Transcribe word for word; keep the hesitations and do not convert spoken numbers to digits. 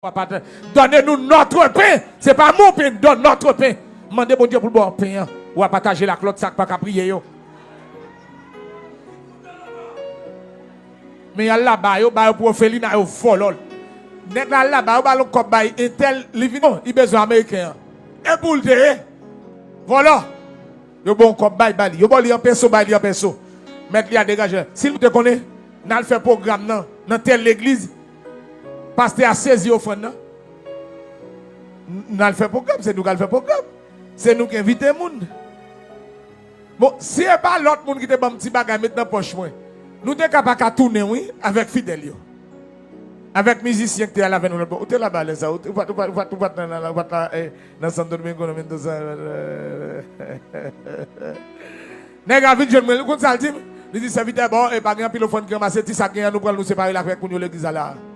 Papa, donne-nous notre pain. Se pa mon pain, donne notre pain. Mande Bondye pou l ba w pen an. Ou a pataje l ak lòt sa k pa ka priye yo. Men y al laba, yo ba yo pou ofelina, yo vòlò l. Nèg la al laba, yo ba l yon kòb bay entèl, li vin, bon, li bezwen ameriken an. E pou l te ye. Vòlò. Yo ba yon kòb bay, ba li. Yo ba li an peso, bay li an peso. Mèt li a degaje. Si l te konnen, n al fè pwogram nan, nan tèl legliz, pastè a sezi ofrann nan. N, n al fè pwogram, se nou k al fè pwogram. Se nou k envite moun. Bon, si e pa lòt moun ki te ban m ti bagay met nan pòch mwen, nou te ka pa ka tounen, wi, avèk fidèl yo. Avèk mizisyen ki te al avè nou lòt bò. Ou te laba lè sa, ou te, ou pa t, ou pa t, ou pa t, ou pa t nan, nan, ou pa t la, eh, nan Santo Domingo, nan Mendoza. Nèg la vin jwenn mwen, ou konn sa l di m? Li di, sèvitè, bon, e pa gen anpil ofrann ki ranmase, ti sa k gen an, nou pran l, nou separe l avèk moun yo legliz la la.